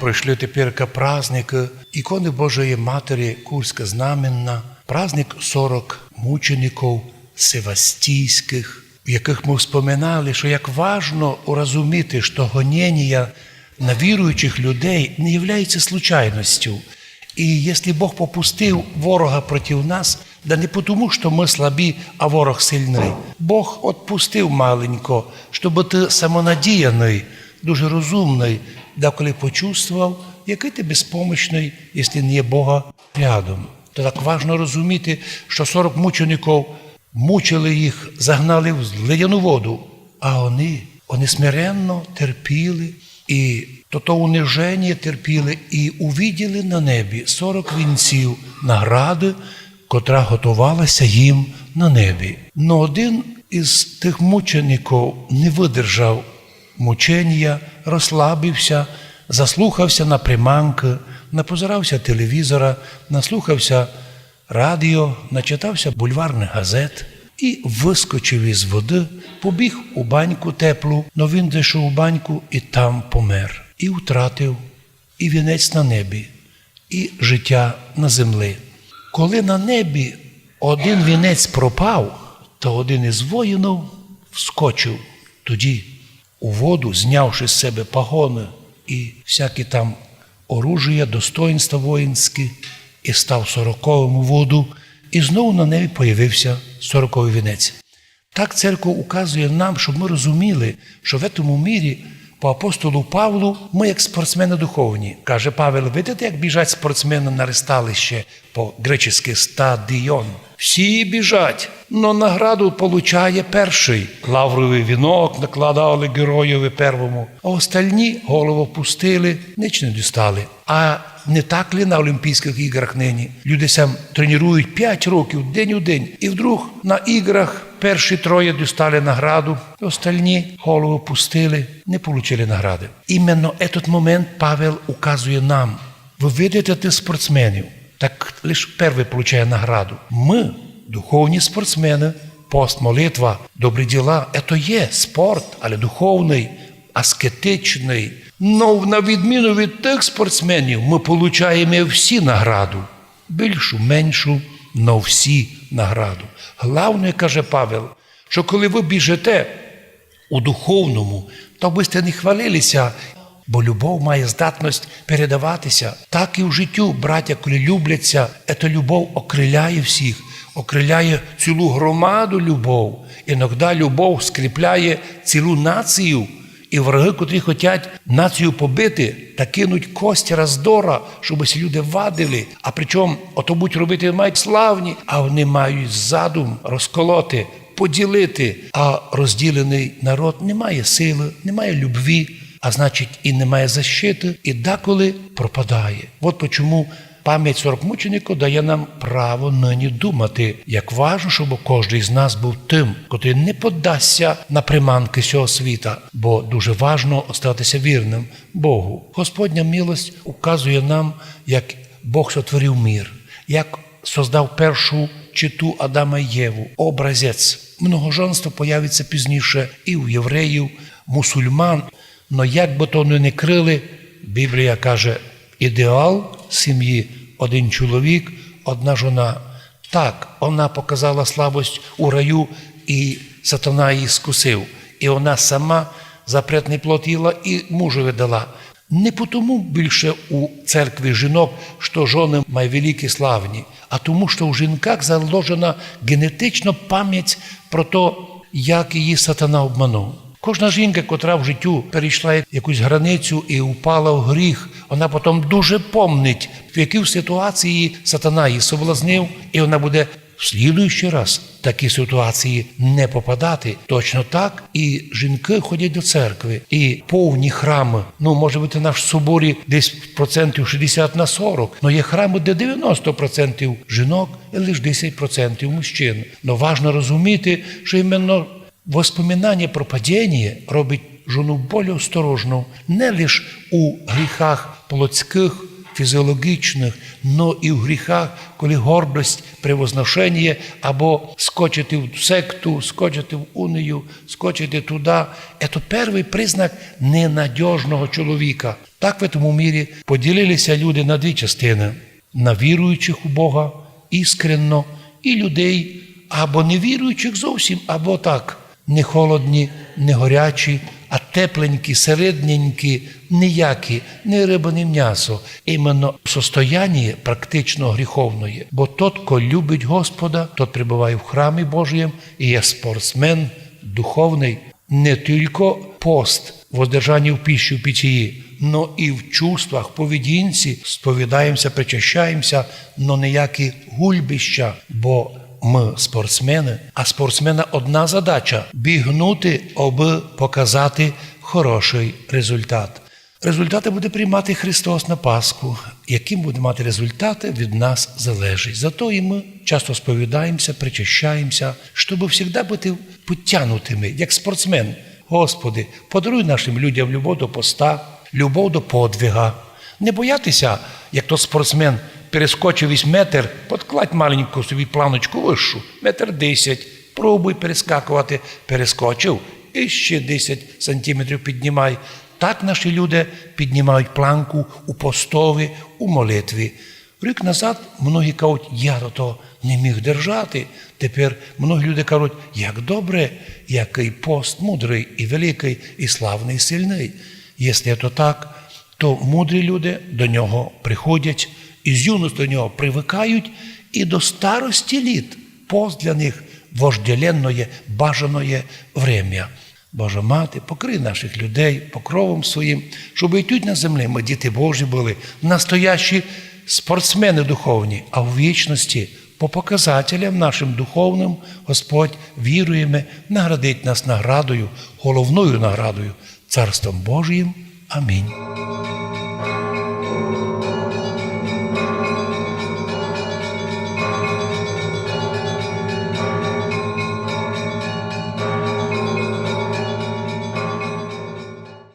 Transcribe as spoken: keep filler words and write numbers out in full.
Пройшли теперка праздникы іконы Божої Матері, Курська Знаменна, праздник сорок мучеников севастійськых, в якых мы вспоминали, што як важно урозуміти, што гоненія на віруючих людей не являються случайностю. І якщо Бог попустив ворога проти нас, да не потому, што мы слабі, а ворог сильный. Бог отпустив маленько, щоб ты самонадіяный, дуже розумный, деколи почувствовав, якый ты безпомощный, якщо не є Бога рядом. То так важно розуміти, што сорок мучеников мучили їх, загнали в ледяну воду, а они, они смиренно терпіли, і то, то униженіє терпіли, і увиділи на небі сорок вінців награды, котра готовалася їм на небі. Но один із тых мучеников не выдержав мученія, розслабився, заслухався на приманкы, напозирався телевізора, наслухався радіо, начитався бульварных газет і выскочив из воды, побіг у баньку теплу, но він зайшов у баньку і там помер. І втратив і вінець на небі, і життя на землі. Коли на небі один вінець пропав, то один из воїнов вскочив тоді у воду, знявши з себе погоны і всякі там оружія, достоїнства воїнські, і став сороковым у воду, і знову на небі появився сороковый вінець. Так церква указує нам, щоб мы розуміли, што в этому мірі по апостолу Павлу мы як спортсмены духовні. Каже Павел: «Видите, як біжать спортсмены на ресталище, по-гречески стадіон. Всі біжать, но награду получає першый. Лавровый вінок накладали геройови первому, а остальні голову опустили, нич не дістали». А не так ли на Олімпійськых іграх нині? Люди ся тренують пять років, день у день, і вдруг на іграх перші троє дістали награду, остальні голову опустили, не получили награды. Именно этот момент Павел указує нам. Вы видите тых спортсменів, так лиш первый получає награду. Мы, духовні спортсмены, пост, молитва, добрі діла, это є спорт, але духовный, аскетичный. Но на відміну від тых спортсменів, мы получаєме всі награду. Більшу, меншу, но всі награду. Главне, каже Павел, што коли вы біжите у духовному, то бы сьте не хвалили ся, бо любов має здатность передавати ся. Так і в життю, братя, коли люблять ся, ета любов окриляє всіх, окриляє цілу громаду любов. Иногда любов скріпляє цілу націю. І враги, котрі хотять націю побити, та кинуть кость раздора, щоб ся люди вадили. А причому ото будуть робити, мають славні, а они мають задум розколоти, поділити. А розділеный народ не має силы, не має любви, а значить і не має защиты, і деколи пропадає. От почому память сорок мучеників дає нам право нині думати, як важно, щоб кожный з нас быв тым, котрый не поддасть ся на приманкы сього світа, бо дуже важно остатися вірным Богу. Господня милость указує нам, як Бог сотворив мір, як создав першу читу Адама і Єву, образець. Многоженство появиться пізніше і у євреїв, мусульман. Но як бы то вони не крили, Біблія каже, ідеал сім'ї — один чоловік, одна жона. Так, она показала слабость у раю, і сатана її скусив. І она сама запретный плод їла і мужови дала. Не потому більше у церкві жінок, што жоны май великі, славні, а тому, што у жінках заложена генетична память про то, як її сатана обманув. Кожна жінка, котра в життю перейшла якусь границю і упала в гріх, она потом дуже помнить, в якій ситуації сатана її соблазнив, і она буде в слідуючий раз в такі ситуації не попадати. Точно так і жінкы ходять до церкви, і повні храмы. Ну, може быти, на соборі десь процентів шістдесят на сорок, но є храмы, де девяносто процентів жінок і лише десять процентів мужчин. Но важно розуміти, што іменно воспоминання про падіння робить жону более осторожну не лиш у гріхах плотськых, фізіологічных, но і в гріхах, коли гордость, превозношеніє, або скочити в секту, скочити в унію, скочити туды. Це первый признак ненадёжного чоловіка. Так в тому мірі поділили ся люди на дві частины: на віруючих у Бога іскренно, і людей, або не віруючих зовсім, або так, не холодні, не горячі, а тепленькі, середненькі, ніякі, ні рыба, ні мнясо. Іменно состояніє практично гріховноє. Бо тот, ко любить Господа, тот пребыває в храмі Божиєм і є спортсмен духовный. Не тілько пост, воздержаніє в пищі, в питії, но і в чувствах, в поведінці сповідаємся, причащаємся, но ніякі гульбища, бо мы спортсмены, а спортсмена одна задача — бігнути, абы показати хорошый результат. Результаты буде приймати Христос на Пасху. Які буде мати результаты, від нас залежить. Зато і мы часто сповідаємся, причащаємся, щоб всегда быти підтянутыми, як спортсмен. Господи, подаруй нашим людям любов до поста, любов до подвига. Не бояти ся, як тот спортсмен перескочив ись метр, подкладь маленьку собі планочку высшу, метр десять. Пробуй перескакувати, перескочив, і ще десять сантиметрів піднімай. Так наші люди піднімають планку у постові, у молитві. Рік назад многі кажуть: «Я то, то не міг держати». Тепер многі люди кажуть: «Як добре, якый пост мудрый і великый, і славный, і сильный». Якщо то так, то мудрі люди до нього приходять, і з юності до нього привыкають, і до старості літ пост для них вожделенноє, бажаноє время. Божа Мати, покрий наших людей покровом своїм, щоб і тут на землі мы, діти Божі, были настоящі спортсмены духовні, а в вічності по показателям нашим духовным Господь, віруєме, наградить нас наградою, головною наградою, Царством Божиїм. Амінь.